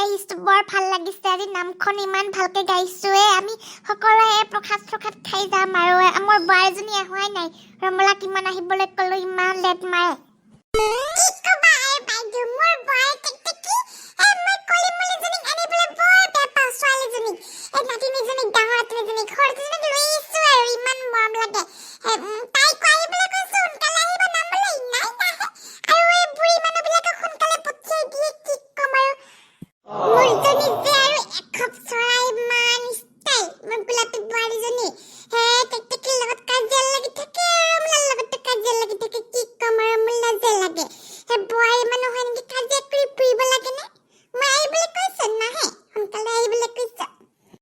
আহিছো, বৰ ভাল লাগিছে। আজি নামখন ইমান ভালকে গাইছোৱে। আমি সকলোৱে প্ৰসাদ চসাদ খাই যাম। আৰু আমাৰ বোৱাৰীজনী অহাই নাই। ৰমলা কিমান আহিবলৈ ক'লো, ইমান লেট মাৰে। কি ক'বা আৰু বাইদেউ, মোৰ বোৱাৰী টেকটেকি। এই মই কলিমলিজনীক আনিবলৈ বৰ বেয়া পাওঁ, ছোৱালীজনীক, এই নাতিনীজনীক, ডাঙৰ নাতিনীজনীক। সৰুজনীক লৈ আহিছো আৰু ইমান মৰম লাগে। তাইকো আহিবলৈ কৈছো, সোনকালে আহিব নামলৈ, নাই, নাহে। আৰু এই বুঢ়ী মানুহবিলাকক সোনকালে পঠিয়াই দিয়ে। কি ক'ম আৰু, মোৰজনী যে আৰু এখপ চৰাই, ইমান ষ্টাইল। মোৰ গোলাপী বোৱাৰীজনী হে টেকটেকিৰ লগত কাজিয়া লাগি থাকে আৰু ৰমলাৰ লগতো কাজিয়া লাগি থাকে। কি ক'ম আৰু, মোৰ লাজে লাগে। সেই বোৱাৰী মানুহ এনেকে কাজিয়া কৰি ফুৰিব লাগেনে? মই আহিবলৈ কৈছো, নাহে। সোনকালে আহিবলৈ কৈছো।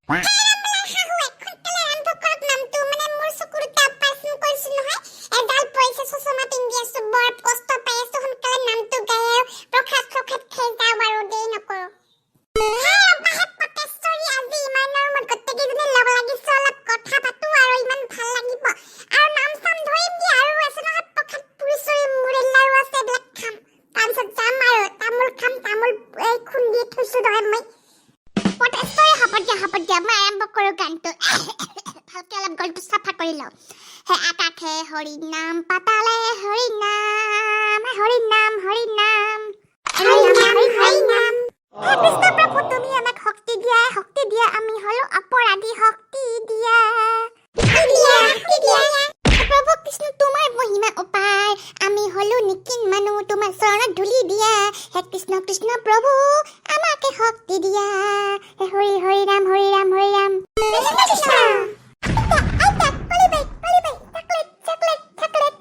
ৰমলাৰ শাহুৱেক, সোনকালে আৰম্ভ কৰক নামটো। মানে মোৰ চকুৰ দুটা অপাৰেচন কৰিছো নহয়, এডাল পৰিছে, চশমা পিন্ধি আছো, বৰ কষ্ট পাই আছো। সোনকালে নামটো গাই আৰু প্ৰসাদ চসাদ খাই যাওঁ আৰু দেৰি নকৰো। হে ৰবাহে পটেশ্বৰী, আজি ইমান আৰু মই গোটেইকেইজনী লগ লাগিছো, অলপ কথা পাতো আৰু ইমান ভাল লাগিব। আৰু নাম চাম ধৰিম দিয়া। আৰু আছে নহয় প্ৰসাদ, পুৰি চুৰি, মুড়ি লাৰু আছে, এইবিলাক খাম। তাৰপিছত যাম আৰু তামোল খাম। তামোল এই খুন্দি থৈছো নহয় মই। পটেশ্বৰী, হ'ব দিয়া, হ'ব দিয়া, মই আৰম্ভ কৰো গানটো। ভালকে অলপ গলটো চাফা কৰি লওঁ। হে আকাশে হৰি নাম, পাতালে হৰি নাম, হৰি নাম, হৰি নাম, হৰি নাম, হৰি নাম। হে কৃষ্ণ প্ৰভু, তুমি আমাক শক্তি দিয়া, শক্তি দিয়া। আমি হলো অপৰাধী, শক্তি দিয়া, দিয়া, শক্তি দিয়া। হে প্ৰভু কৃষ্ণ, তোমাৰ মহিমা অপাৰ। আমি হলো নিকিন মানুহ, তোমাৰ চৰণত ধূলি দিয়া। হে কৃষ্ণ কৃষ্ণ প্ৰভু, আমাকে শক্তি দিয়া। হে হৰি হৰি ৰাম, হৰি ৰাম, হৰি ৰাম, কৃষ্ণ কৃষ্ণ। আইতা, আইতা, কলিবাই, কলিবাই, চকলেট, চকলেট, চকলেট।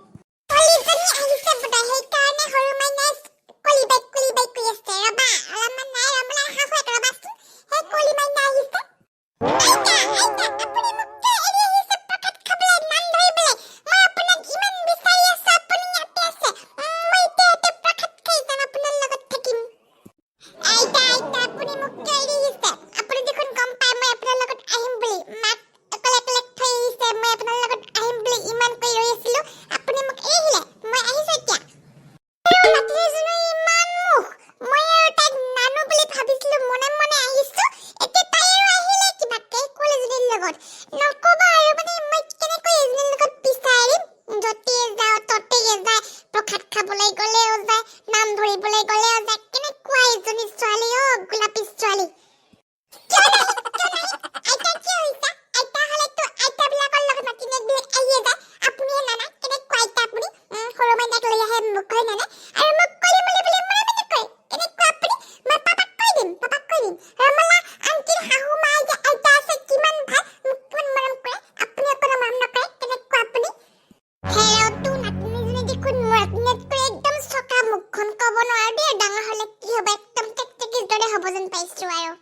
কলিজনী আহিছে বোধহয়, সেইকাৰণে সৰু মাইনাই কলিবাই, কলিবাই কৈ আছে। ৰবা অলপমান, নাই, ৰমলাৰ শাহুৱেক, ৰবাচোন। সেই কলি মাইনা আহিছে। আইতা, আইতা, আপুনি মোক কিয় এৰি আহিছে প্ৰসাদ খাবলৈ, নাম ধৰিবলৈ? মই আপোনাক ইমান বিচাৰি আছো, আপুনি ইয়াতে আছে। মই এতিয়া ইয়াতে প্ৰসাদ খাই যাম, আপোনাৰ লগত থাকিম। আইতা, আইতা, আপুনি মোক কিয় এৰি আহিছে? আপুনি দেখোন গম পায় মই আপোনাৰ লগত আহিম বুলি। মাক অকলে অকলে থৈ আহিছে। মই আপোনাৰ লগত আহিম বুলি ইমান কৈ ৰৈ আছিলো, আপুনি মোক এৰি আহিলে। মই আহিছো এতিয়া। আৰু নাতিনীজনী ইমান মুখ, মই আৰু তাইক নানো বুলি ভাবিছিলো, মনে মনে আহিছো। এতিয়া তাই আৰু আহিলে কিবাকে কলেজনীৰ লগত। নকবা আৰু, মানে মই কেনেকৈ এজনীৰ লগত বিচাৰিম? য'তে যাওঁ ত'তে যায়, প্ৰসাদ খাবলৈ গ'লেও যায়, নাম ধৰিবলৈ গ'লেও যায়। কেনেকুৱা এজনী ছোৱালী অ, গোলাপী ছোৱালী। কিয় নাহিম, কিয় নাহিম? আইতা, কিয় আহিছা? আইতা হ'লেতো আইতাবিলাকৰ লগত নাতিনীয়েকবিলাক আহিয়ে যায়, আপুনিহে নানা। কেনেকুৱা আইতা আপুনি? সৰু মাইনাক লৈ আহে, মোকহে নানে। আৰু মোক কলিমলি বুলি মৰমে নকয়। কেনেকুৱা আপুনি? মই পাপাক কৈ দিম, পাপাক কৈ দিম। ৰমলা আন্টিৰ শাহু মা যে আইতা আছে, কিমান ভাল, মোক কিমান মৰম কৰে। আপুনি অকণো মৰম নকৰে। কেনেকুৱা আপুনি? হেৰতো নাতিনীজনী দেখোন মোৰ নাতিনীয়েতকৈ একদম চকা মুখখন। ক'ব নোৱাৰো দেই, ডাঙৰ হ'লে কি হ'ব। একদম টেকটেকিৰ দৰে হ'ব যেন পাইছো। আৰু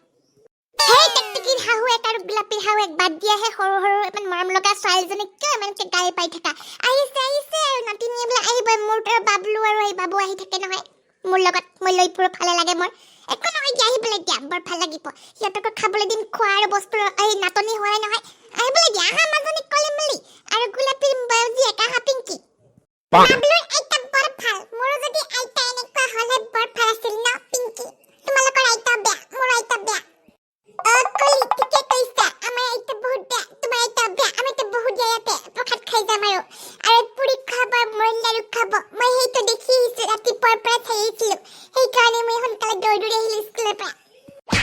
সেই টেকটেকিৰ শাহুৱেক আৰু গোলাপীৰ শাহুৱেক বাদ দিয়াহে। সৰু সৰু ইমান মৰম লগা ছোৱালীজনীক কিয় ইমানকে গালি পাই থাকা? আহিছে, আহিছে আৰু নাতিনীয়ে বোলে আহিবই। মোৰ তো বাবলু আৰু এই বাবু আহি থাকে নহয় মোৰ লগত, মই লৈ ফুৰো, ভালে লাগে মোৰ। একো নহয় দিয়া, আহিবলৈ দিয়া, বৰ ভাল লাগিব। সিহঁতকো খাবলৈ দিম। খোৱা আৰু বস্তুৰ এই নাটনি হোৱাই নহয়। আহিবলৈ দিয়া। আহা মাজনী কলিমলি আৰু গোলাপীৰ জীয়েক, আহা পিংকি। বাবলুৰ আইতা বৰ ভাল। মোৰো যদি আইতা এনেকুৱা হ'লে বৰ ভাল আছিল ন পিংকি? তোমালোকৰ আইতা বেয়া, মোৰ আইতা বেয়া। অ কলি, ঠিকে কৈছা, আমাৰ আইতা বহুত বেয়া, তোমাৰ আইতা বেয়া। আমিতো বহুত ইয়াতে প্ৰসাদ খাই যাম আৰু আৰু পুৰি খাব, মৰিল লাৰু খাব। মই সেইটো দেখি আহিছো, ৰাতিপুৱাৰ পৰা চাই আহিছিলো। সেইকাৰণে মই সোনকালে দৌৰি দৌৰি আহিলো স্কুলৰ পৰা।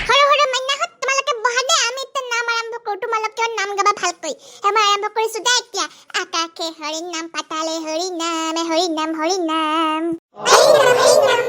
সৰু সৰু মাইনাহঁত, তোমালোকে বহা দে, আমি এতিয়া নাম আৰম্ভ কৰো। তোমালোকেও নাম গাবা ভালকৈ। মই আৰম্ভ কৰিছো দে এতিয়া। আকাশে হৰি নাম, পাতালে হৰি নাম, হৰি নাম, হৰি নাম, হৰি নাম, হৰি নাম।